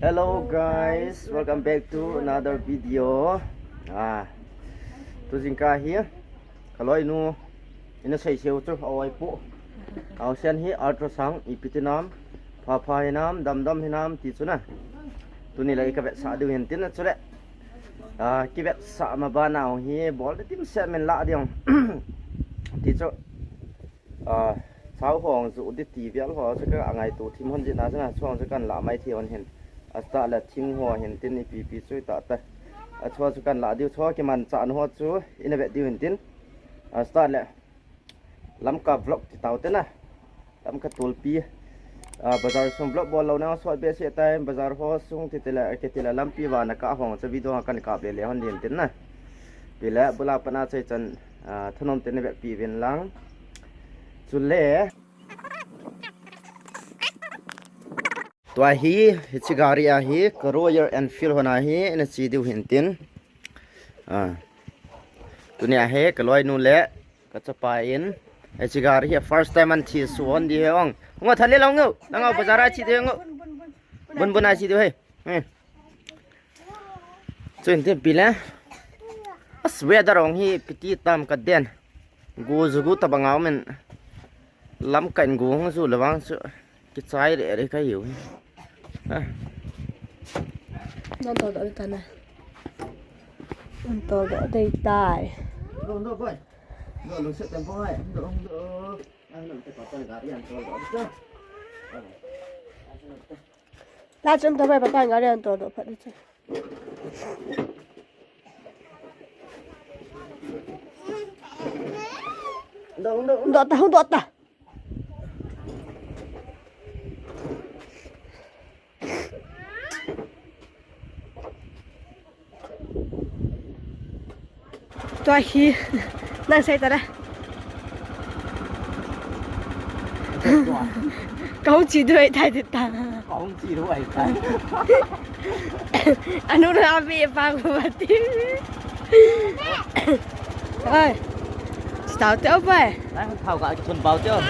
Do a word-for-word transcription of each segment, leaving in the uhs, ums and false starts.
Hello guys, welcome back to another video. Ah, tu jingkah hi kaloinu ina seiseu chu aoi pu. Aosen hi ultrasound ipi ti nam, pha pha hinam, dam dam hinam ti chu na. Tuni le i kavetsah diu hin tin a chule. Ah, kivetsah ma bana hi bol di tim se men la diu. Ti chu. Ah, chau hong chu di ti vial ho chu ka angai tu thim hon jina chana chong chu kan la mai thi hon hin. Asta le thing ho hin tin ipi pi chu ta ta. A chua chu kan la diu chua kiman chan ho chu ina vet diu hin tin. Asta le Lamka vlog ti tau te na. Lamka tulpi. Ah, bazar sung vlog bol lo na sot be se tai bazar ho sung ti te le ke ti le lampi va na ka hong chu video kan kap le le hon din tin na. Pi le bula pana chai chan, ah, thanom te na vet pi vin lang. Chule. Tua hi, hichi gari a hi, ka Royal Enfield hon a hi, ina chi diu hin tin. Ah. Tuni a hi, ka loinu le, ka chapa in. Hichi gari hi, first time an thi su hon di he ong. Ngo thale lo ngo, na ngo bazar a chi diu ngo. Bun bun a chi diu he. Eh. Chuin tin pi le. As weather ong hi piti tam ka den. Gu zu gu tabang au men. Lamka in gu hong zu le vang chu. Kichai le re ka hiu. Ha. Non to do ta na. Non to do dei tai. Lo, lo, boy. Lo, lo, set tempo hai. Lo, lo. Ai, lo, te pa pa gari an to do. La chun to bai pa pa gari an to do phat di chu. Dong, dong. Dota, dota. Tua hi, nang sei ta le. Ka hung chi duai tai ti ta. Ka hung chi duai tai. Anu na bi pa ko ba ti. Oi. Chi tau te o pai. Nang thau ka thun pau te o.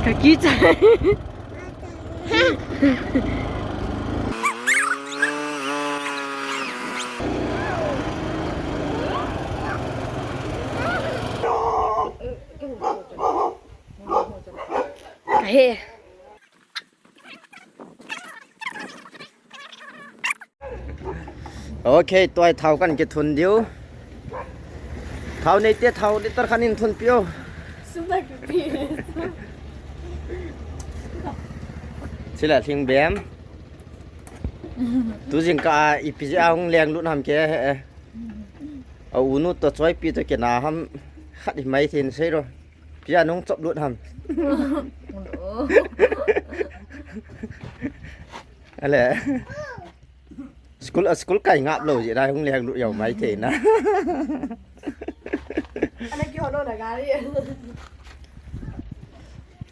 Ka kichai. Ahe. Ok, tua thau kan kithun diu. Thau nei te thau liter khat in thun piu. Sum dai pi pi. Chila thing bem. Tu jingkah ipi jeh a hung leng lut ham ke. A u nu to choi pi to ke na ham khat hi mai thin sei ro. Pia nung chop lut ham. Ale. School, a school kai ngap lo ji lai hung leng lut yau mai thei na. Ana ki hono na gari.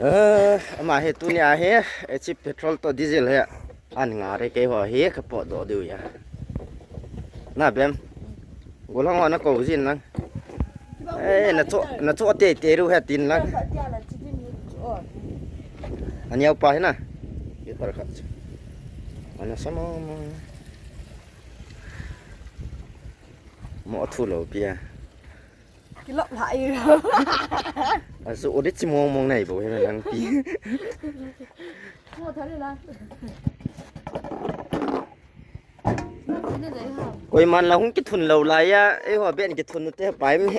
Eh, ama he tuni a he, eh, chi petrol to diesel he. An nga re kei ho hi ka pot doh diu ya. Na bem. Golang ho na ko jin lang. Eh, na cho, na cho te te ru he tin lang. An yau pa he na. Ye tar khat. Ana sama ma. Mo thu lo pia. Kilop lai. Azu odi chi mong mong nai bo he lang pi. Mo thale la. Koiman la hung kithun lo lai a, eiho ben kithun te pai mi.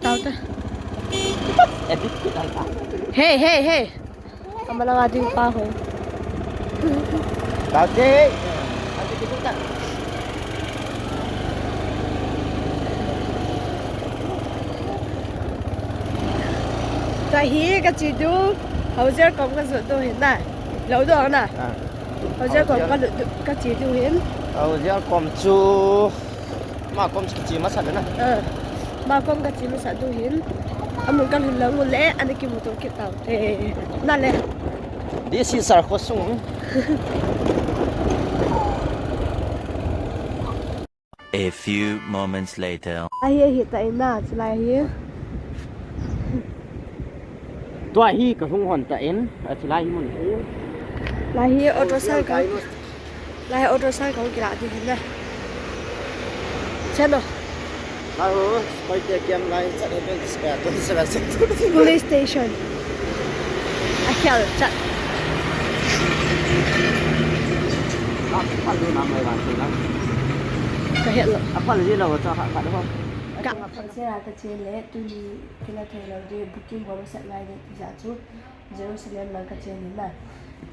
Tau ta. Hey, hey, hey. Ama langa ding pa ho. Tau te. Tua hi ka chi diu, hauser kom ka jot diu hin na. Lo diu na. Ah. Hauser kom ka lut diu, ka chi diu hin. Hauser kom chu, ma kom chu ka chi masat na. Ah. Ma kom ka chi masat diu hin. Amun ka lhun lang u le, ana kimuto kit tau. Eh, na le. This is our khosung. A few moments later. Ahi, ahi ta in na, chulai hi. Tua hi ka hung hon ta in, a chulai hi mun. Lai hi auto sal ka. Lai auto sal ka kila di hin na. Chano. Lai ho, koi te kiam lai, chat he twenty-seven, twenty-seven, twenty-seven. Police station. A khel chat. Ka phal lu nam lai van tu na. Ka het lo. A phal ji lo cha kha kha ho. Ka. Sera ka che le, tuni kila thei lo di booking bol sat lai di ti ja chu. Jerusalem lang ka che ni na.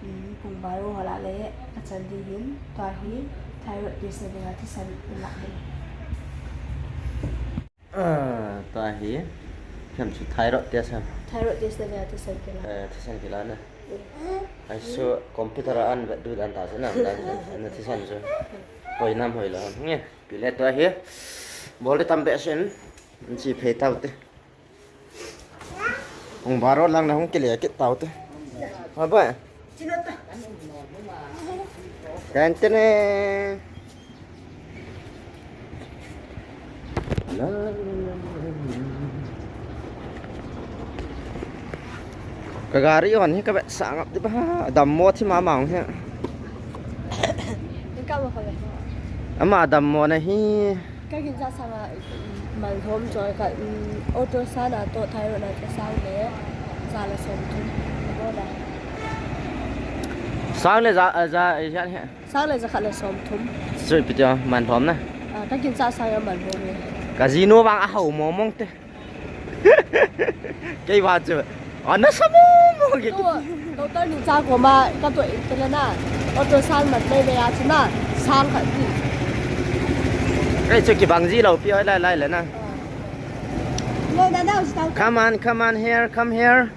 Hmm, pung baro ho la le ka chan di hin. Tua hi thyroid test na dinga thisan i la hin. Ah, tua hi, phem chu thyroid test ham? Thyroid test na dinga thisan kila. Eh, thisan kila na. Mm. Ai su computer a an vet du dan ta se na, dan se na thisan chu. Hoi nam hoi lo ham. Nge, pi le tua hi. Bol de tam be sen. An chi phei tau te. Hung baro lang na hung kile kit tau te. Ha ba? Tantene. Ka gari hon hi ka vetsah ngap di ba, dammo thi mama hi. Ka mo ka ve. Ama dammo na hi. Ka kin sa sanga, mm, malhom choi ka, mm, auto sana to thyroid na ka sang le, sa le som thum. Bola. Sang le za, za, za he. Sang le za khat le som thum. Sui pi tia malhom na. Ah, ka kin sa sanga malhom e. Ka jinu vang a hau mo mong te. Kei va chu. Ana sa mo mo ke. To, doctor ni cha ko ma ka to in tele na. Auto sang mat mai ve a chu na. Sang khat ti. Kei chu ki bang ji lo pi oi lai lai le na. No, na, na, stop. Come on, come on here, come here.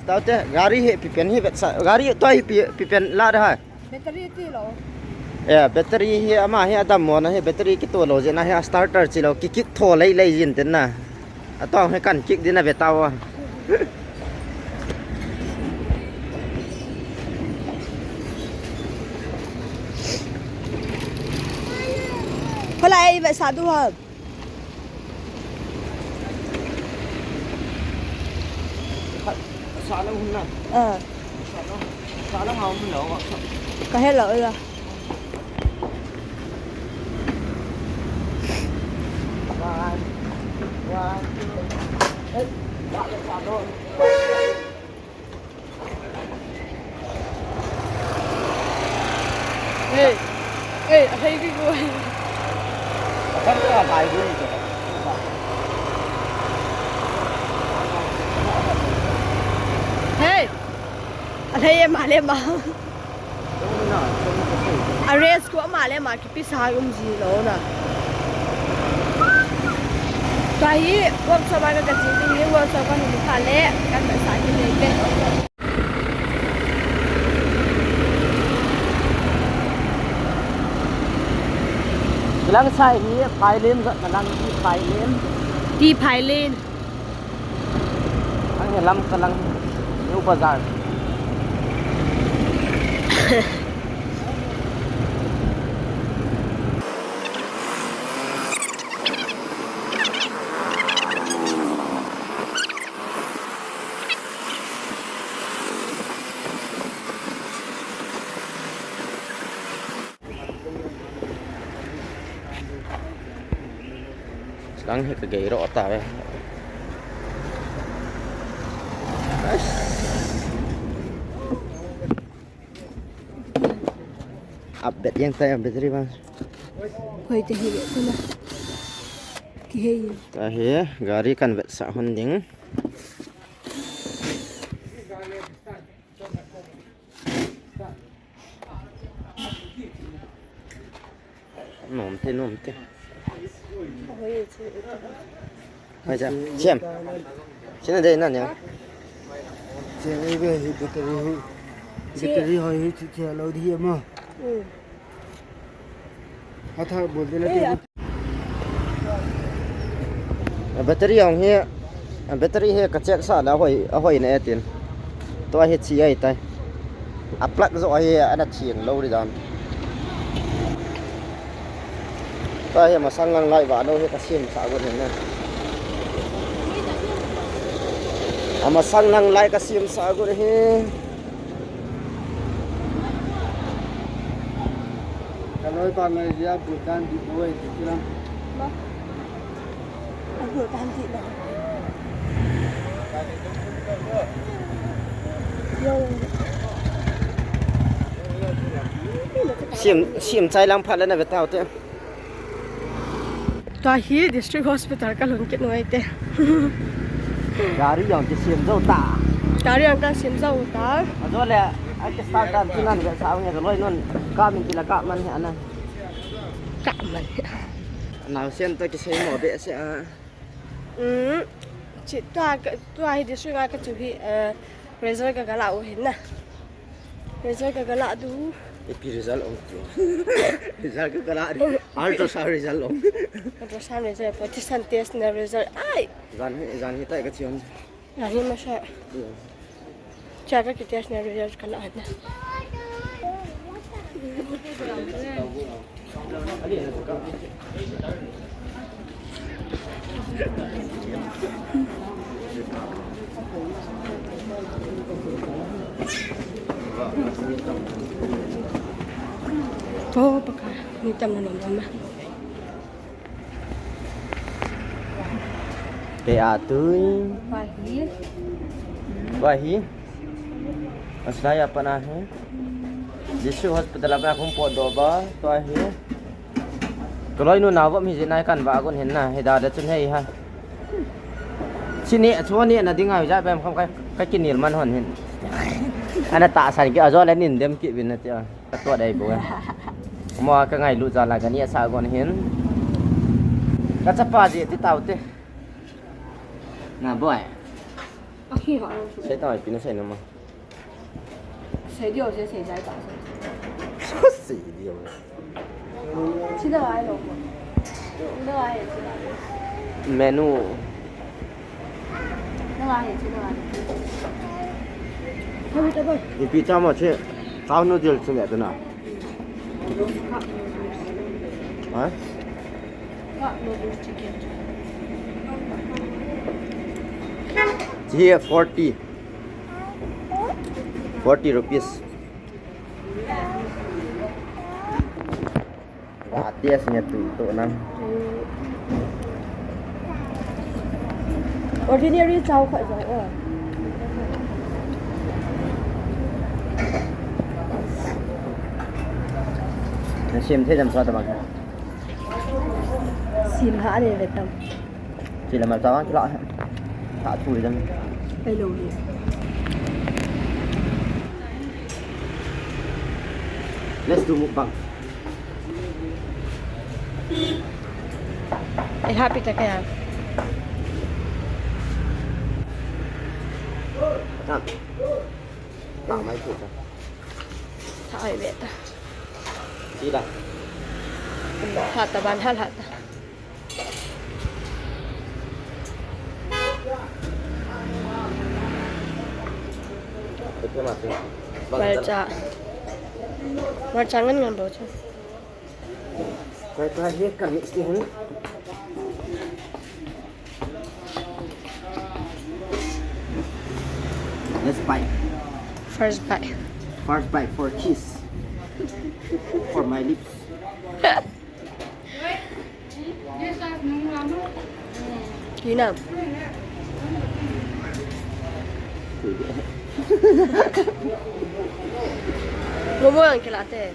Stop te. Gari hi pi pen hi vetsah. Gari to hi pi, pi pen la da hai. Battery ti lo. Eh, battery hi ama hi adam mo na hi battery kito lo jeh na hi a starter chi lo ki kick tho lei lei jin tin na. Atong hi kan kick din a ve tau a. Hola ei ve sa du ha. Sa lang hun na. Ah. Sa lang, sa lang ha hun na. Ka hello ya. One, one, two. Eh, sa lang. Hey, hey, hey, hey, hey. Hey! Alhai e ma le ma. A race ko ma le ma kipi sa um ji lo na. Ka hi workshop a ka ka chi ding hi workshop ka hi ka le ka ka sa ki le te. Lang sai hi Phailin, lang hi Phailin. Ti Phailin. Ang lam ka lang New Bazaar. Lang hi ka gei ro ta ve. Update yang tai battery bang. Hoi te hi le tu na. Ki hei. Ta hi gari kan vetsah hon ding. Nom te, nom te. Hoi cha, chem. Sina dei na ne. Che ei ve hi battery hi. Battery hoi hi chu che lo di ma. Atha bol de la te. A battery hong hi, a battery hi ka check sa la hoi, a hoi na e tin. Tua hi chi ai tai. A plug zo hi ana thiang lo ri dan. Tua hi amasang lang lai vah lou hi ka siam sah got hin na. Amasang lang lai ka siam sah got hi. Ka loi pa ngai jia Bhutan di loi di kilang. Bhutan di loi. Siam, siam chai lang phat le na ve tau te. Tua hi District Hospital ka lhun kit ngai te. Gari jong kisiam jou ta. Gari jong kisiam jou ta. Ajo le, a kistart dan tunan ve sa nge loi nun. Ka min tila ka man hi ana. Ka man hi. Nau sen to kisei mo be se a. Um, chi tua ka, tua hi district a ka chu hi, eh, result ka gala u hin na. Result ka gala du. Ipi result ong tu. Result ka gala di. Ultrasound result ong. Ultrasound result, partition test na result. Ai. Jan hi, jan hi tai ka chion. Jan hi masa. Cha ka ki test na result ka la na. Oh, pakha. Ni tam na nom na. Kei a tui. Tua hi. Tua hi. Aslaya pana hi. District Hospital a ba khum pot do ba. Tua hi. Kaloi nu na vom hi jinai kan ba gon hin na. Hi da da chun hei ha. Chini a chua ni na ding a ja bem kham kai, kai kinil man hon hin. Ana ta san ki a jo le nin dem ki bin na tia. Ka tua dai bo. Mo ka ngailu jal a ka ni a sa gon hin. Ka chapa ji ti tau te. Na boy. Ahi ho. Sei tau pi na sei na ma. Sei dio sei sei jai ta. Sei dio. Chi da ai lo. Da ai chi da. Menu. Ipi chamo che? Cow noodle che le tuna. Ha? Chi forty. Forty rupees. Ati a singa tu to nang. Ordinary chow kha jong o. Na sim the jam sa ta bang. Sim ha ne ve tam. Chi le mal ta bang la. Ta thu le jam. Ai lo le. Let's do mukbang. Ai happy ta kaya. Tam. Ta mai tu ta. Ta ai ve ta. Chi la. Ha ta ban ha la ta. Marcha. Marcha ngan ngan bau chu. Kai kai he kan mix ni hin. Let's bite. First bite. First bite for kiss. For my lips. Kina. Momo ang kilate.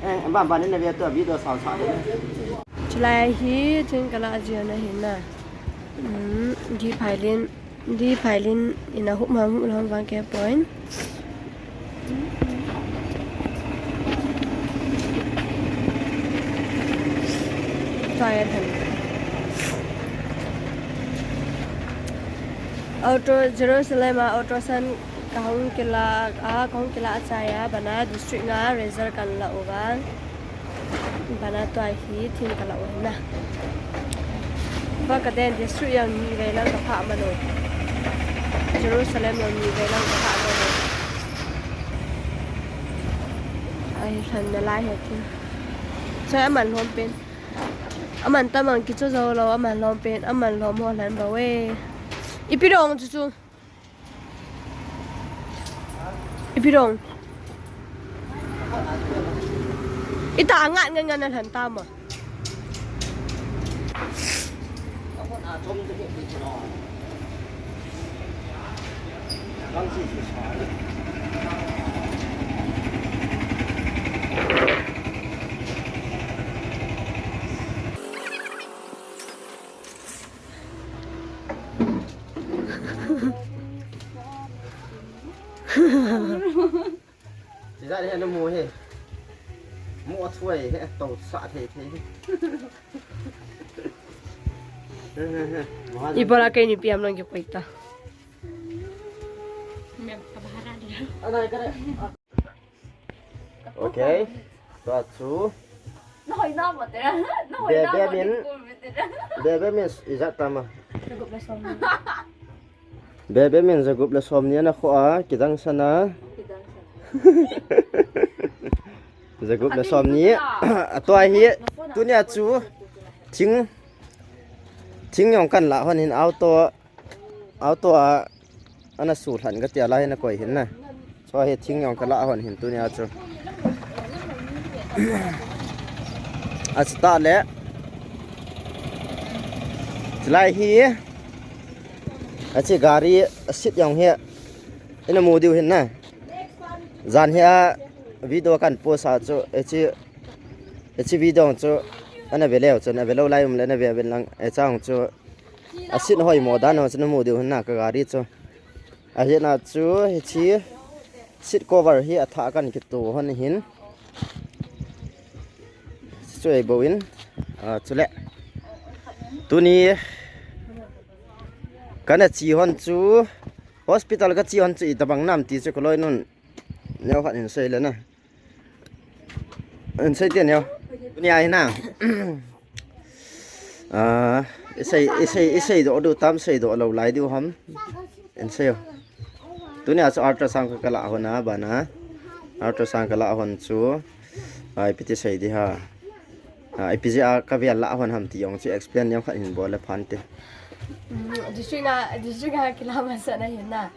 Eh, ba ba ni na via tu video sao sao. Chulai hi thing kala jia na hin na. Hmm, di phailin. Di phailin ina hup ma hup lam vang ke point. Tua ya than. Auto Jerusalem a auto san kahung kila a kahung kila a chaya bana district nga result kan la uva. Bana tua hi thing kala u hin na. Ba ka den district jong ni vei lang ka pha ma lo. Jerusalem jong ni vei lang ka pha ma lo. Ai, hlan na lai he thing. Aman lhom pen. Aman tamang kicho jo lou, aman lhom pen, aman lhom ho lhan ba we. Ipi dong chu chu. Ipi dong. Ita angat ngan ngan na lhan ta ma. Tijat hi namu hi. Mu a thuai hi to sa thei thei. Ibola kei ni piam lang ki koita. Anai kare. Okay. Tua chu. Nahoi na mo tera. Nahoi na mo. Bebe min. Bebe min ijat tama. Bebe min jagup le som ni ana kho a, kidang sana. Jagup le som ni. Atua hi, tunia chu, thing, thing jong kan lah hon hin auto, auto a, ana sulhan ka tia la hin a koi hin na. Chua hi thing jong ka lah hon hin tunia chu. Achita le. Chilai hi. Achi gari a seat jong hi. Ina mu diu hin na. Jan hi a video kan post a chu. Achi, achi video chu. Ana ve leu chu. Ana ve lou lai um le ana ve ven lang. Achi jong chu. A seat hoi mo dan ho chu na mu diu hin na ka gari chu. Ahin a chu hichi seat cover hi athah kan kitu hon hin. Chu ei bo in, a, chule. Tuni kana chi hon chu hospital ka chi hon chu itabang nam ti chu ka loi nun. Neo khat hin sei le na. An sei tian yo. Nia hi na. Ah, isei, isei, isei do do tam sei do lo lai diu ham. An sei yo. Tunia chu ultrasound ka kala hon a bana. Ultrasound kala hon chu. Ai piti sei di ha. Ah, ipi jeh a ka vel la hon ham ti jong chu explain jong khat hin bol le phan te. Mm, district a, district a kila masa na hin na.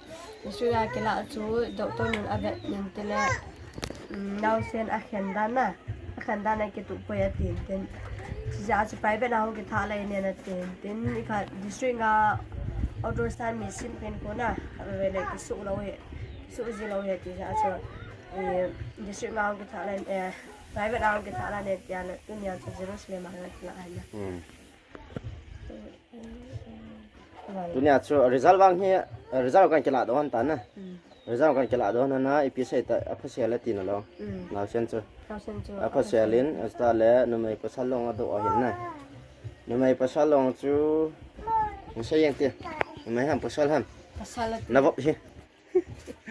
District a kila chu doctor nun a vet nin te le, mm, naosen a khen dan na. A khen dan a kitu poi a tin tin. Chija chu private a hung kitha lai nen a tin tin. I kha district a ultrasound machine pen ko na. Kha ve le kisu lo he. Kisu ji lo he ti ja chu. Eh, district a hung kitha lai, eh, private a hung kitha lai nen ti a le tunia chu Jerusalem a hung kila hai na. Hmm. Tunia chu result vang hi, result kan kila don ta na. Hmm. Result kan kila don na, ipi sei ta, a phasel le tin lo. Hmm. Naosen chu. Naosen chu. A phasel in, a sta le, numei pasal long a do a hin na. Numei pasal long chu, hung sei jeng ti. Numei ham pasal ham. Pasal le. Na vop hi.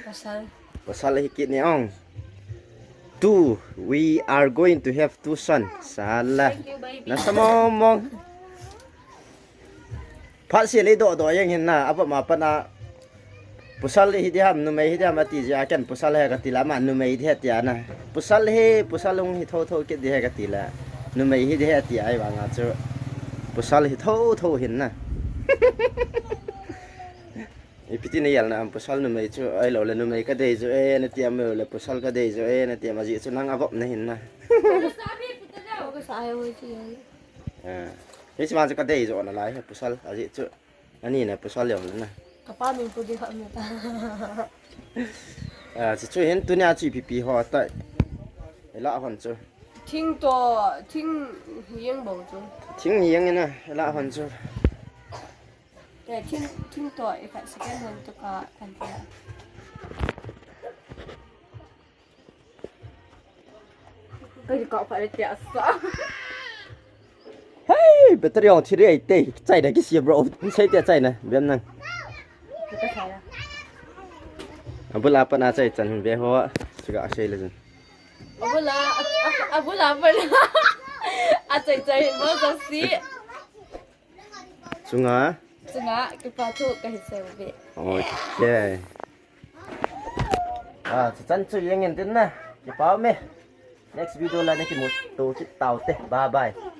Pasal. Pasal hi kit ni ong. Two, we are going to have two son. Sala. Thank you, baby. Na sa mong mong. Phat si le do do jeng hin na, apa ma pa na. Pasal hi di ham, numei hi di ham, ati jia ken pasal he ka ti la ma, numei di he ti a na. Pasal hi, pasal hung hi tho tho kit di he ka ti la. Numei hi di he ti ai vang a chu. Pasal hi tho tho hin na. Ipi ti na yal na am pasal numei chu, ai lo le numei ka dei jo e, na ti am lo le pasal ka dei jo e, na ti am a ji chu nang a vop na hin na. Ko sa ai hoi chi. Ah. Hi si ma chu ka dei jo na lai he pasal a ji chu. Ani na pasal yong na. Ka pa min pu di kha mi ta. Ah, chu chu hin tunia chu ipi pi ho ta. Ela hon chu. Thing to, thing hi jeng bo chu. Thing hi jeng na, ela hon chu. Eh, thing, thing to, eh, ka second hand to ka, kan tia. Ka di ka pha le tia sa. Hey, battery on thiri ai te, chai da kisi bro. Sei tia chai na, bem nang. Ka chai na. Abul apa na chai chan be ho, suga sei le jin. Abula, abula, abula. A chai chai, mo sa si. Chunga? Chunga, kipa thu ka hi sel ve. Okay. Ah, chu chan chu jeng in tin na. Kipa me. Next video la nakimuto kit taute. Bye bye.